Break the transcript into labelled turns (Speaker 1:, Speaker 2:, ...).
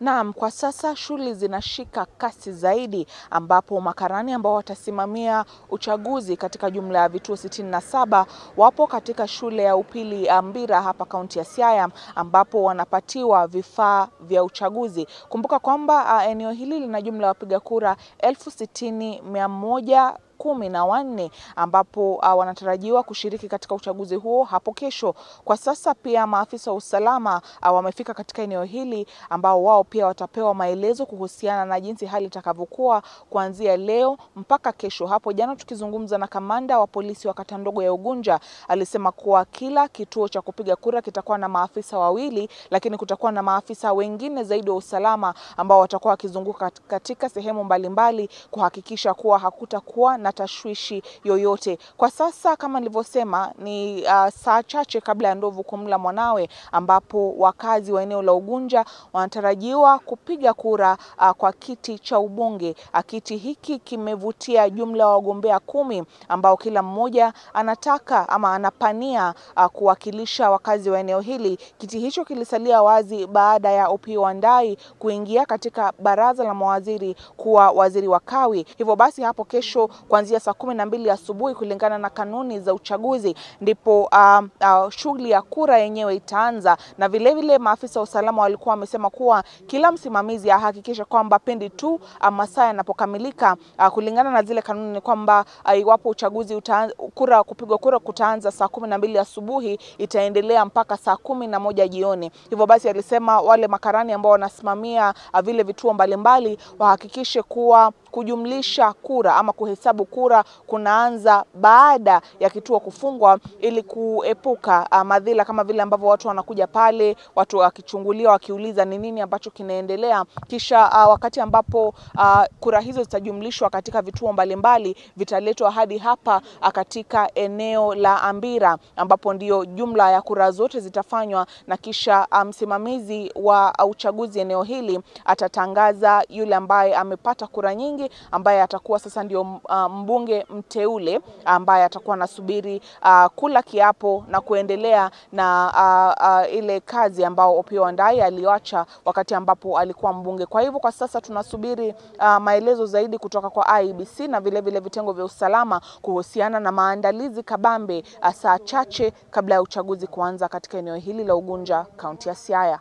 Speaker 1: Naam, kwa sasa shughuli zinashika kasi zaidi ambapo makarani ambao watasimamia uchaguzi katika jumla ya vituo 67 wapo katika shule ya upili Ambira hapa kaunti ya Siaya ambapo wanapatiwa vifaa vya uchaguzi. Kumbuka kwamba eneo hili lina jumla ya wapiga kura 60,114 ambapo wanatarajiwa kushiriki katika uchaguzi huo hapo kesho. Kwa sasa pia maafisa wa usalama wamefika katika eneo hili ambao wao pia watapewa maelezo kuhusiana na jinsi hali itakavyokuwa kuanzia leo mpaka kesho. Hapo jana tukizungumza na kamanda wa polisi wa kata ndogo ya Ugunja alisema kuwa kila kituo cha kupiga kura kitakuwa na maafisa wawili, lakini kutakuwa na maafisa wengine zaidi wa usalama ambao watakuwa wakizunguka katika sehemu mbalimbali kuhakikisha kuwa hakutakuwa na tashwishi yoyote. Kwa sasa kama nilivyosema ni saa chache kabla ya ndovu kumla mwanawe ambapo wakazi wa eneo la Ugunja wanatarajiwa kupiga kura kwa kiti cha ubunge. Kiti hiki kimevutia jumla wagombea 10 ambao kila mmoja anataka ama anapania kuwakilisha wakazi wa eneo hili. Kiti hicho kilisalia wazi baada ya Opiyo Wandayi kuingia katika baraza la mawaziri kuwa waziri wa kawi. Hivyo basi hapo kesho kuanzia saa 12 asubuhi kulingana na kanuni za uchaguzi ndipo shughuli ya kura yenyewe itaanza. Na vile vile maafisa wa usalama walikuwa wamesema kuwa kila msimamizi ahakikishe kwamba pindi tu masaa yanapokamilika kulingana na zile kanuni kwamba iwapo uchaguzi kura kupigwa kura kutaanza saa 12 asubuhi itaendelea mpaka saa 11 jioni. Hivyo basi alisema wale makarani ambao wanasimamia vile vituo mbalimbali wahakikishe kuwa kujumlisha kura ama kuhesabu kura kunaanza baada ya kituo kufungwa ili kuepuka madhila kama vile ambavyo watu wanakuja pale, watu wakichungulia wakiuliza ni nini ambacho kinaendelea. Kisha wakati ambapo kura hizo zitajumlishwa katika vituo mbalimbali vitaletwa hadi hapa katika eneo la Ambira ambapo ndio jumla ya kura zote zitafanywa, na kisha msimamizi wa uchaguzi eneo hili atatangaza yule ambaye amepata kura nyingi, ambaye atakuwa sasa ndio mbunge mteule ambaye atakuwa anasubiri kula kiapo na kuendelea na ile kazi ambao Opiyo Wandayi aliacha wakati ambapo alikuwa mbunge. Kwa hivyo kwa sasa tunasubiri maelezo zaidi kutoka kwa IEBC na vile vile vitengo vya usalama kuhusiana na maandalizi kabambe saa chache kabla ya uchaguzi kuanza katika eneo hili la Ugunja, kaunti ya Siaya.